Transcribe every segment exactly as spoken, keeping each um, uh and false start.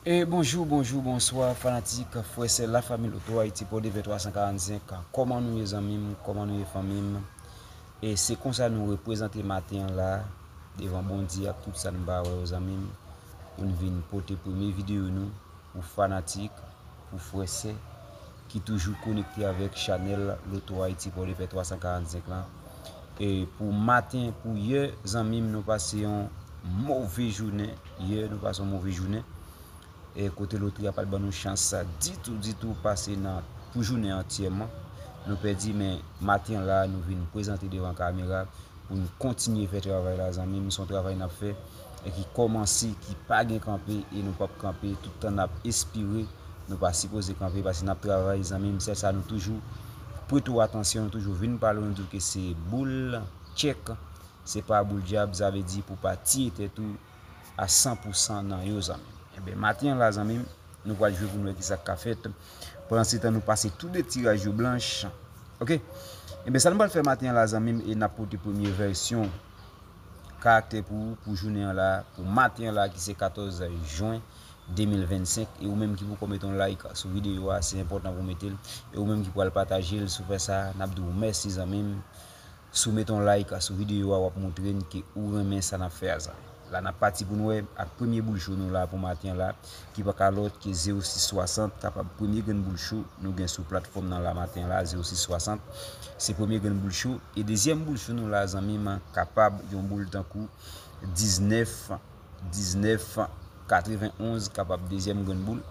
E bonjou, bonjou, bonswa, fanatik, frè, sè, lafanmi Loto Ayiti Pòdepè twa san karannsenk. Kòman nou ye, zanmi m? Kòman nou ye, fanmi m? E se konsa nou reprezante maten an la, devan Bondye ak tout sa n pa wè yo, zanmi m, pou n vin pote premye videyo nou pou fanatik, pou frè, sè ki toujou konekte avèk chanèl Loto Ayiti Pòdepè twa san karannsenk la. E pou maten, pou yè, zanmi m, nou pase yon move jounen. Yè, nou pase yon move jounen. E kote lotri a pa t ban nou chans ditou, ditou pase nan, pou jounen antyèman. Nou pèdi, men maten an la, nou vin prezante devan kamera pou n kontinye fè travay la, zanmi m. Se yon travay n ap fè e ki kòmanse, ki pa gen kanpe, e nou p ap kanpe. Tout tan n ap espire, nou pa sipoze kanpe, paske n ap travay, zanmi m. Sèl sa nou toujou prete w atansyon, nou toujou vin pale w, nou di w ke se boul tchèk, se pa boul dyab, sa vle di pou pa tiye tèt ou a san pou san nan yo, zanmi m. Enben, maten an la, zanmi m, nou pral jwe pou n wè kisa k ka fèt. Pandan se tan, nou pase tou de tiraj yo blanch. Oke? Enben, sa nou pral fè maten an la, zanmi m, e n ap pote premye vèsyon karaktè pou ou, pou jounen an la, pou maten an la, ki se katòz jen de mil vennsenk. E ou menm ki poko mete yon like sou videyo a, se enpòtan pou w mete l. E ou menm ki pral pataje l, si w fè sa, n ap di w mèsi, zanmi m. Si w mete yon like sou videyo a, w ap montre n ke ou renmen sa n ap fè a, zanmi. La, n ap pati pou n wè ak premye boul cho nou la pou maten an la, ki pa ka lòt ke zewo sis swasant, kapab premye grenn boul cho nou gen sou platfòm nan la maten an la, zewo sis swasant, se premye grenn boul cho. E dezyèm boul cho nou la, zanmi m, kapab yon boul tankou diznèf, diznèf, katrevenonz, kapab dezyèm grenn boul.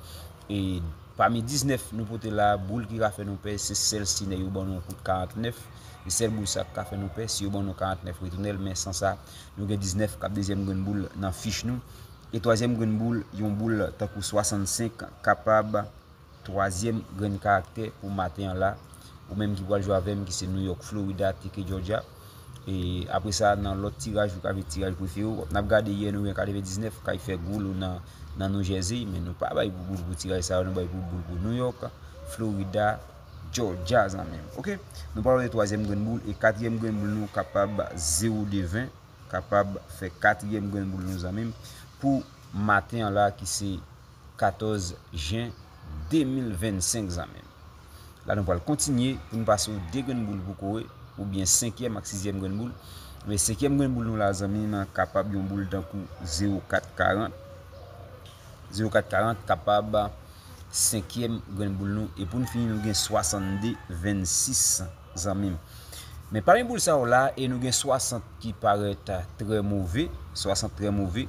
E pami diznèf nou pote la, boul ki ka fè nou pè, se sèl si nèg yo ban nou kout karantnèf. Se sèl boul sa k ka fè nou pè, si yo ban nou karantnèf, retounen l, men san sa, nou gen diznèf k ap dezyèm grenn boul nan fich nou. E twazyèm grenn boul, yon boul tankou swasannsenk, kapab twazyèm grenn karaktè pou maten an la. Ou menm ki pral jwe avè m, ki se New York, Florida, T K, Georgia. E apre sa, nan lòt tiraj, ou ka jwe tiraj prefere w. N ap gade yè, nou gen katrevendiznèf k al fè gwo lo nan, nan New Jersey, men nou pa bay pou boul pou tiraj sa yo, nou bay pou boul pou New York, Florida, Georgia, zanmi m. Oke? Nou pral wè twazyèm grenn boul e katriyèm grenn boul nou kapab zewo de ven, kapab fè katriyèm grenn boul nou, zanmi m, pou maten an la, ki se katòz jen de mil vennsenk, zanmi m. La, nou pral kontinye pou n pase w de grenn boul pou kore, oubyen senkyèm ak sizyèm grenn boul. Men senkyèm grenn boul nou la, zanmi m, kapab yon boul tankou zewo kat karant. Zewo kat karant kapab senkyèm grenn boul nou. E pou n fini, nou gen swasannde vennsis, zanmi m. Men pami boul sa yo la, e nou gen swasant ki parèt trè move, swasant trè move,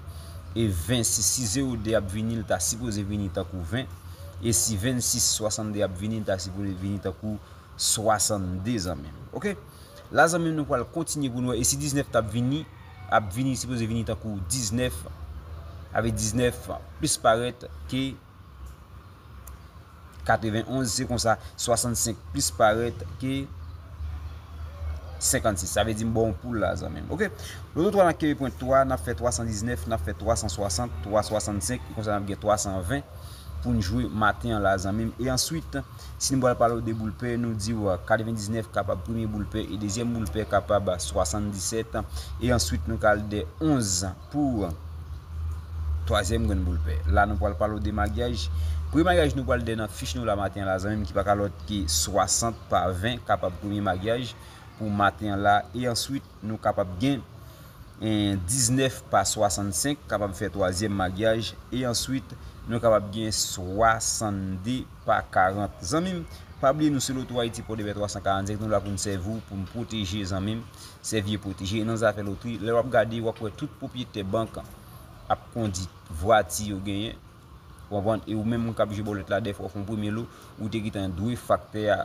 e ven, si, si zewo de ap vini, l ta sipoze vini tankou ven, e si vennsis swasannde ap vini, l ta sipoze vini tankou swasannde, zanmi m. Oke? La, zanmi m, nou pral kontinye pou n wè, e si diznèf t ap vini, ap vini, sipoze vini tankou diznèf, avèk diznèf plis parèt ke katrevenonz, se konsa, swasannsenk plis parèt ke senkannsis. Sa vle di m ba w yon poul la, zanmi m. Oke? Loto twa nan kenbe pwen twa, n ap fè twasandiznèf, n ap fè twasanswasant, twa swasannsenk, e konsa n ap gen twasanven pou n jwe maten an la, zanmi m. E answit, si nou pral pale w de boul pè, nou di w katrevendiznèf kapab premye boul pè, e dezyèm boul pè kapab swasanndisèt, e answit nou ka al de onz pou twazyèm grenn boul pè. La, nou pral pale w de maryaj. Premye maryaj nou pral de nan fich nou la maten an la, zanmi m, ki pa ka lòt ke swasant pa ven, kapab premye maryaj pou maten an la. E answit, nou kapab gen, en, diznèf pa swasannsenk, kapab fè twazyèm maryaj. E answit, nou kapab gen swasannde pa karant. Zanmi m, pa bliye nou se Loto Ayiti Pòdepè twa san karannsenk, nou la pou n sèvi w, pou n pwoteje, zanmi m. Sèvi e pwoteje. E nan zafè lotri, lè w ap gade, w ap wè tout pwopyetè bank ap kondi vwati yo genyen. Ou konprann? E ou menm k ap jwe bòlèt la, dèfwa w fè yon premye lo, ou te gentan dwe faktè a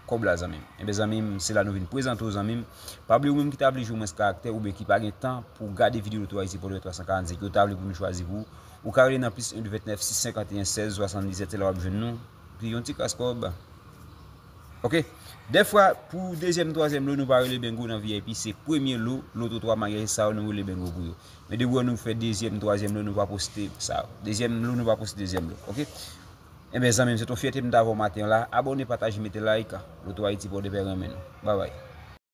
kòb la, zanmi m. Enben, zanmi m, se la nou vin prezante w, zanmi m. Pa bliye, ou menm ki ta vle jwe mwens karaktè oubyen ki pa gen tan pou gade videyo Loto Ayiti Pòdepè twa san karannsenk yo, ta vle pou nou chwazi pou ou, ou ka rele nan plis en de ventnèf sis senkanteyen sèz swasanndisèt, se la w ap jwenn nou. Pi yon ti kras kòb. Oke? Dèfwa, pou dezyèm, twazyèm lo, nou pa rele bengo nan V I P, se premye lo, Loto twa maryaj sa yo, nou rele bengo pou yo. Men depi w wè nou fè dezyèm, twazyèm lo, nou pa poste sa yo. Dezyèm lo, nou pa poste dezyèm lo. Oke? Enben, zanmi m, se t on fyète m ta avè w maten an la. Abòne, pataje, mete like. Loto Ayiti Pòdepè renmen nou. Babay.